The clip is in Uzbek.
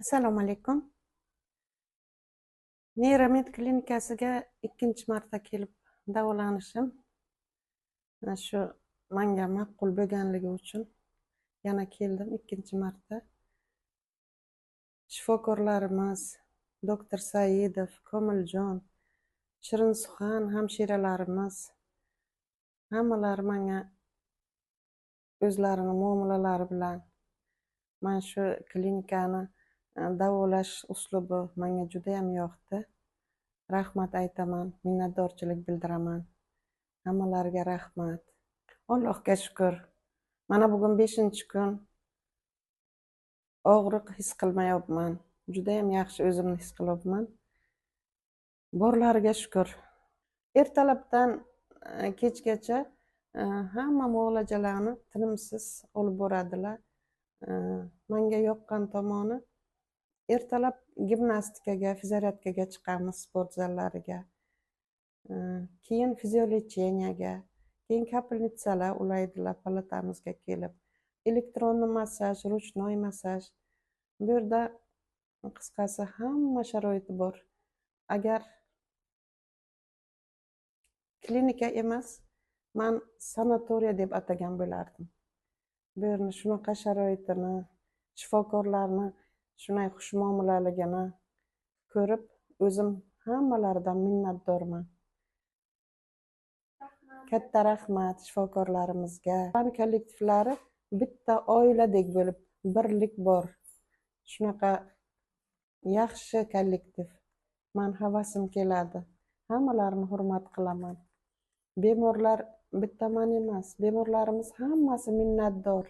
Assalomu alaykum. Neyromed klinikasiga ikkinchi marta kelib davolanishim. Mana shu menga ma'qul bo'lganligi uchun yana keldim ikkinchi marta. Shifokorlarimiz doktor Saidov, Komiljon, Shirin Suxan hamshiralarimiz hammalari menga o'zlarini muomalalari bilan mana shu klinikani davolash uslubi menga judayam yoqdi. Rahmat aytaman, minnatdorchilik bildiraman. Hammalariga rahmat. Allohga shukr. Mana bugun 5-kun og'riq his qilmayapman. Judayam yaxshi o'zimni his qilyapman. Borlariga shukr. Ertalabdan kechgacha hamma muolajalarni tinimsiz olib boradilar. Menga yoqqan tomoni ertalab gimnastikaga, fizioterapiyaga chiqamiz, sport zallariga. Keyin fiziolecheniyaga, keyin kapelnitsalar ulaydilar palatamizga kelib. Elektronli massaj, ruchnoy massaj. Bu yerda qisqasi hamma sharoiti bor. Agar klinika emas, man sanatoriya deb atagan bo'lardim. Bu yerni shunaqa sharoitini, shifokorlarni shunday xushmuomalaligini ko'rib, o'zim hammalaridan minnatdorman. Katta rahmat shifokorlarimizga. Kollektivlari bitta oiladek bo'lib, birlik bor. Shunaqa yaxshi kollektiv. Man havasim keladi. Hammalarini hurmat qilaman. Bemorlar bitta man emas, bemorlarimiz hammasi minnatdor.